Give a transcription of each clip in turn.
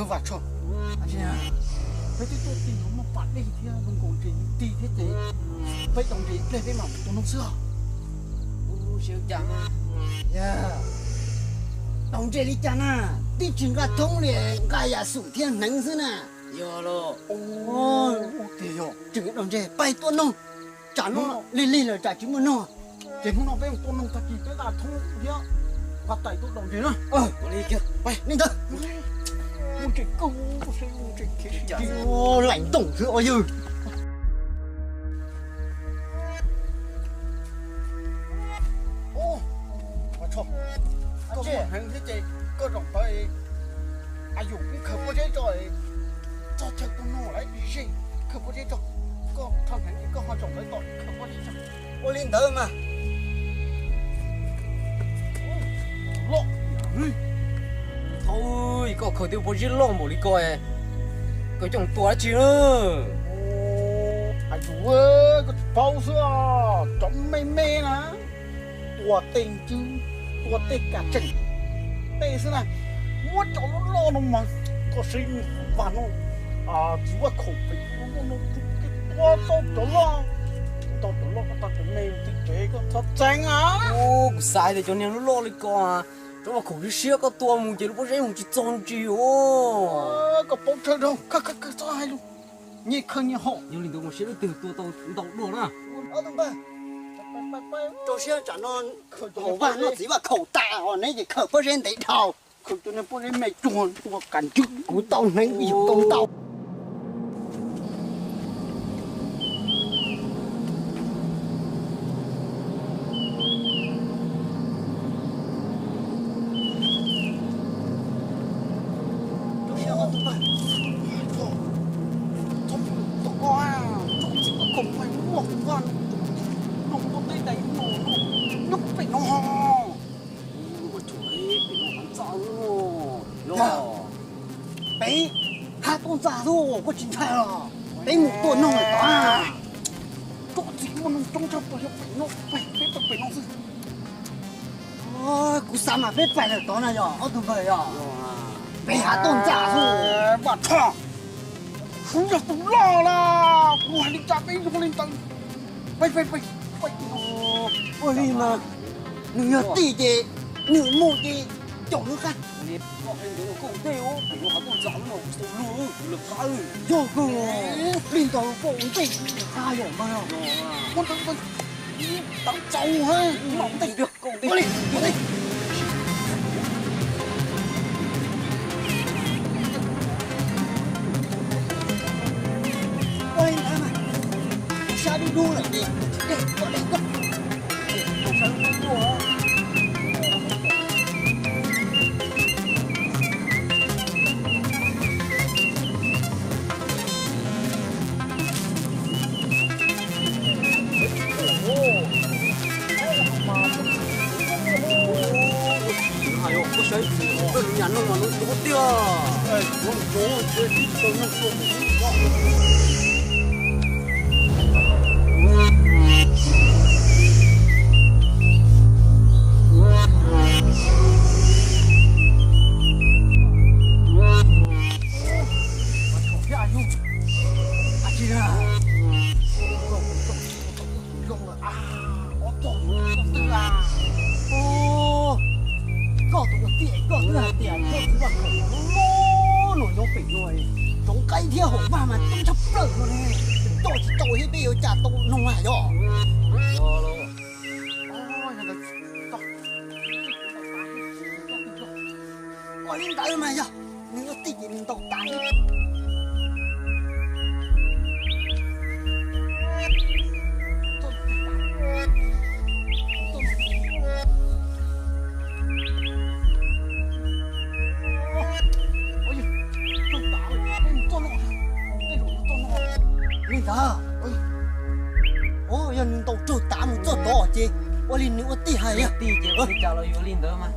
Vam Tshoj, peb twb tuaj ti no muaj pas dej thiab zoo nkaus nres ti thiab ces peb daus nres dej peb mam mus tua noog xwb os. Ua cas mas, daus nres li cas na, twb tsis nqa thoob li, nqa yam xum thiab hneev xwb na. Yog los, ua tiag yog tseem daus nres pais tua noog, tsam no lig lig lawm tsam tsis muaj noog. Ces hnub no peb mus tua noog tag kis peb nqa thoob thiab nqa tais tuaj daus nres na. Li ntawd, mus nres kawg, mus nres khiav si laim ntoom xwb os yawg. Koj muaj hneev thiab ces koj zaum ntawd, a yus kuj khaws pob zeb tso, txog chaw tua noog lawm ze, khaws pob zeb tso, koj rho hneev ces koj ho zaum ntawd tom khaws pob zeb tso. Ua li ntawd mas. Thaum koj khaws tej pob zeb loj npaum li ko, koj coj mus tua dab tsi na? A yus, koj tsis paub xwb, cov me me na, tua tej ncwb, tua tej kas tseem, tej xwb na, muab cov loj loj no mas, koj saib vaj no, txiv vaj khaum pem no, tua tau cov loj, tua tau cov loj, koj tau cov me, tej tsev koj txhob txeeb a. Kuv xav tias cov niag loj loj li ko, tsob vaj khaum siab siab, koj tua mus ces lub pob zeb mus tsis txog ntsis os. Koj paub tsawg rau, khaws txhob hais lus, nyias khaws nyias haum. Yog li ntawd mus saib leej twg tua tau ntau dua na. Rau siab tsam no hauv vaj no txiv vaj khaum tas os, neb ces khaws pob zeb ntev dhau. Khaws cov niag pob zeb me cuag tua kas ncwb kuv tau hneev yus tau ntau. Nyob pem no ho. Peb hab tuaj ntxa xwb, koj tsis ntshai los? Peb mus tua noog lawm tod. Koj txiv, muaj noog coob tshaj plaws, yog pem no, peb pais pem no xwb. Kuv xav mas peb pais lawm tod na yog ob tug npawg yog. Peb hab tuaj ntxa xwb. Vaj Tshoj, kuv yog tus loj lawm, kuv hais li cas peb zoo li ntawd. Pais, pais, pais. Ua li mas nws yog tij ces nws mus ces caum nws qab. Yog kawg, li ntawd koj ua ntej qab yom mas. Ua ntej, ua ntej. Ua li, ua li. Ua li ntawd mas, sab dub dub lawm ces, ua li koj. Koj tus ua tij, koj twb hais tias koj txiv vaj khaum loj no nyob pem no, tsoov qaib thiab hauv vaj mas coob tshaj plaws no ne, coj tsis tau thiab peb yuav cas tau noog na yog. Ua li ntawd mas yog nws ua tij ces nws ntaus tas li. Li ntawd, yog nws ntaus raug tav mus txoj tod ces ua li nws ua tij hais, tij ces ua li cas los yuav li ntawd mas.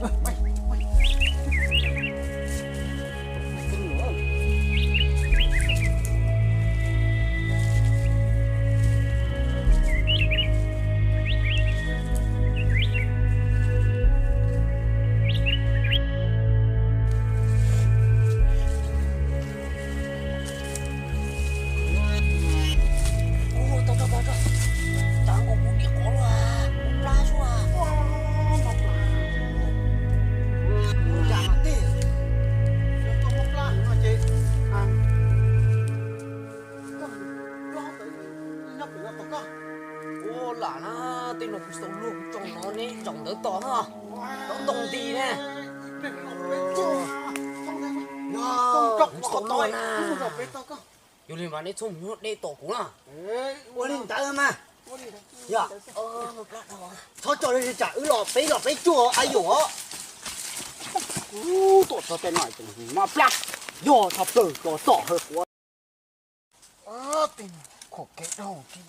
Tau ntoo nti ne. Yog li mas neb txhob mus nyob deb tom kuv na. Ua li ntawd mas. Yog, txhob tso li tsam wb los peb los peb tsuaj a yom. Tuaj txog tej no mas plab, yog tshaj plaws tso tom hawv quav. Khaum kev dhau tsis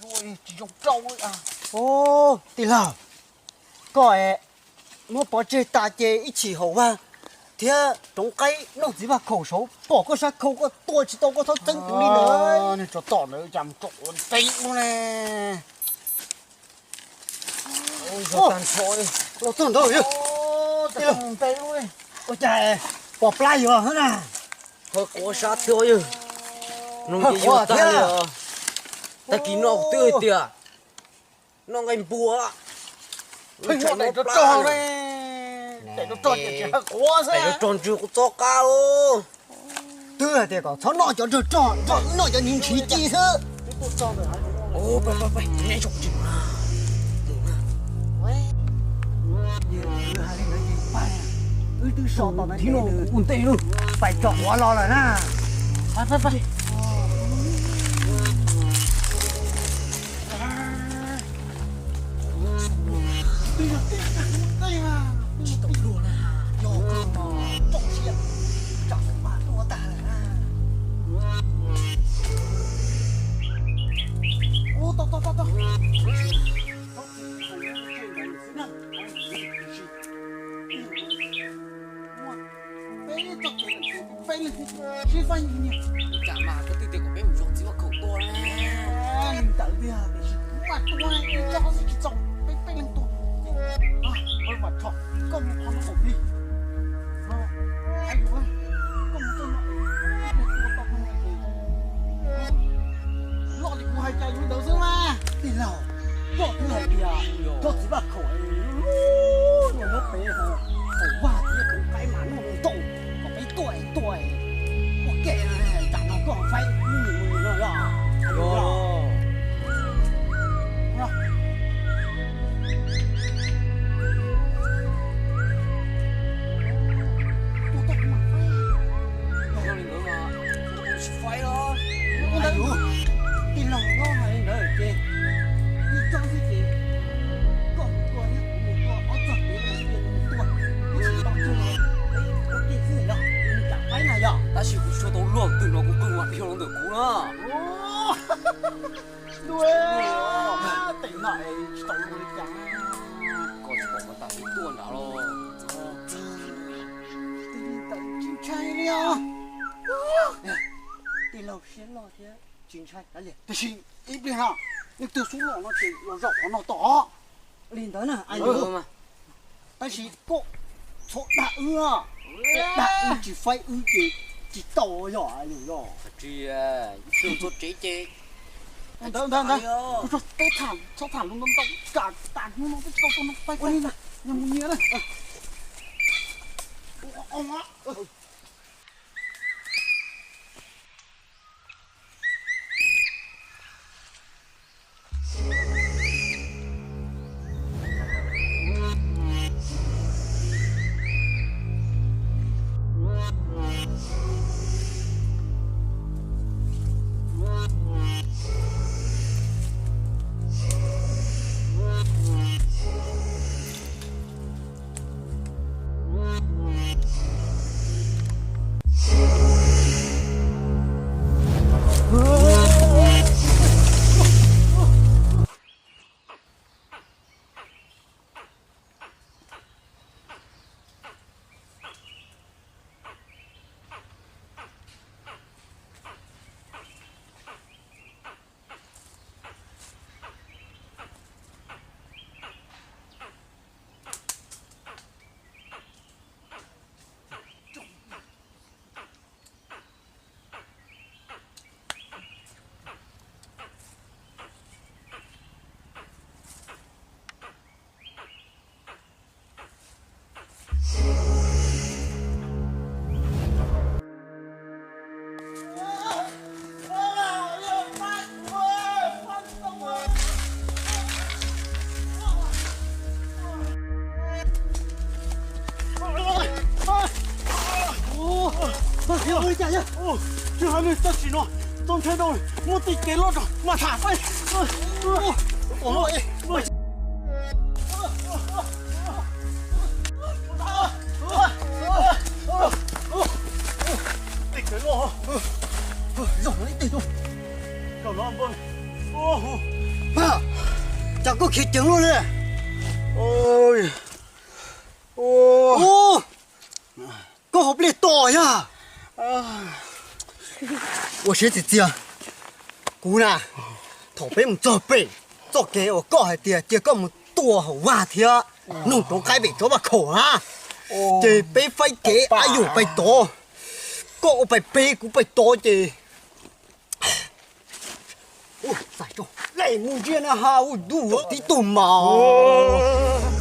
zoo rau. Tij laug, koj muab pov tseg tas ces ib chim haum vaj thiab roov qaib noj txiv vaj khaum saud pom koj sab khau koj tua tsis tau koj txhob txeeb kuv li ntawd. Nws tso tom ntawd cas mus tso ua ntej ua ne. Los txog ntawd, ua cas pom plab yog na. Hawv quav sab thiab yog, no ces yog tag li os. Tag kis no twb hais tias noj nqaij npua, pheej muab daim rog rog ne, daim rog rog ces tsis hawv quav xwb, daim rog rog ntswg kuv txob qab. Twb hais tias kom txhob noj cov rog rog, noj cov nyiv ntshiv ci xwb. Wb twb so tom no, ua ntej lauj, pais tso quav los lawm na. Pais, pais, pais. Tsis tau luag na, yog kawg mas txaus siab, tsam kuv mas tuaj tag lawm na. Ua tau tau tau tau. Peb leeg sib faib ntsis niag. Cas mas koj twb tias kom peb mus zov txiv vaj khaum tua ne. Li ntawd tiag tiam sis kuv mas tua ib tsob xwb tsis txaus, peb peb leeg tua. Koj mus qhov no kom plig. Koj mus txog no, loj li kuv hais cas yuav ntawd xwb mas. Tij laug, koj twb hais tias zov txiv vaj khaum, noj nyob pem, khaum vaj thiab khaum qaib mas noj ntau, kom peb tuaj tuaj ua ke, tsam no koj faib mus mus no yog. Tij laug, koj hais li ntawd ces ib tsob xwb ces koj mus tua thiab kuv mus tua, ob txog kev no ces mus tua, ib tsis tau tsuag los peb ua ke xwb yog, nws kam faib na yog. Tab sis kuv tsis tau luag twg no kuv pheej ua dhia los ntawm kuv na. Tes no tsis tau luag li cas. Koj tsis pom mas tas li tuaj nrad los. Tsis ntshai li os. Tij laug siab loj thiab tsis ntshai. Tiam sis ib pliag no, leej twg xub los no ces los zaum qhov no tom. Li ntawd na. Tab sis koj txhob dag wb, dag wb tsis faib wb ces tsis tau yog yog. Tsis, txog tsev ces ntawd ntawd ntawd, txhob tham lus ntau ntau, kam tas hnub no peb tsis tau tuaj no, pais pais, yog mus nyias na. Tsis hais li, txoj sim no txaus ntshai dhau, muab tej kev loj rau mas tham peb. Tej kev loj, zog ib teg tuaj. Cas koj khiav ceev luaj li? Koj hauv pliaj to yog? Ua siab txias txias. Kuv na, thaum peb mus txog pem txoj kev uas koj hais tias cia koj mus tua hauv vaj thiab nug rov qab pem tsob vaj khaum na, ces peb faib kev ab yus pais tod, koj ua pais pem kuv pais tod ces mus ntsia na ha, ua ntuj tib tug mas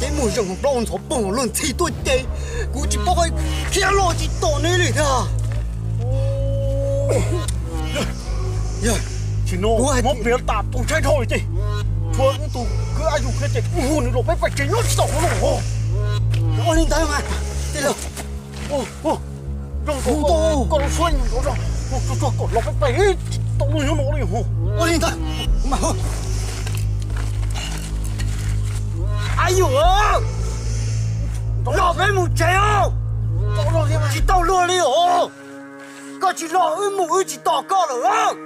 ces mus zeem plaub ntxhov poog luag ntxhi tuaj ces kuv tsis paub hais, khiav los tsis tom neb li thiab. Tsis no muab piav tas txaus ntshai dhau li ces, tshuav ib tug kwv ab yus kiag ces kuv hu nws los peb pais tsev nyob tsis tau hauv no. Ua li ntawd mas, tej laug, zoo koj los suab nyob, tsuag tsuag kom los peb pais tsis tau lub nyob no li. Ua li ntawd mas, ab yus, los peb mus tsev os, tsis tau luag li os, koj tsis los wb mus wb tsis tos koj lawm.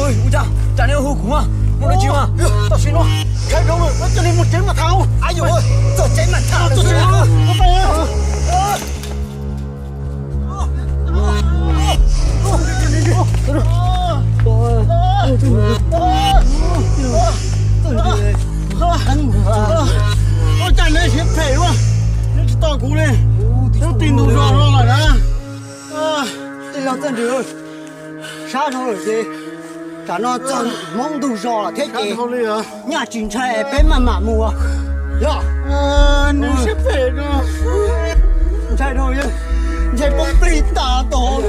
Ua cas neb hu kuv, muaj dab tsi mas? Tam sim no ntshai dhau lawm, coj neb mus tsev mas tham. Ab yus, txog tsev mas tham. Ua cas neb siab phem ua, neb tsis tos kuv li, neb tig ntug zos no lawm na. Tej laug txawj nrhiav sab dhau lawm ces, tam no txog hmoov ntug zos lawm thiab ces nyaj tsis ntshai, peb maj mam mus. Yog, nws siab phem, ntshai dhau, ntshai poob plig tas tod.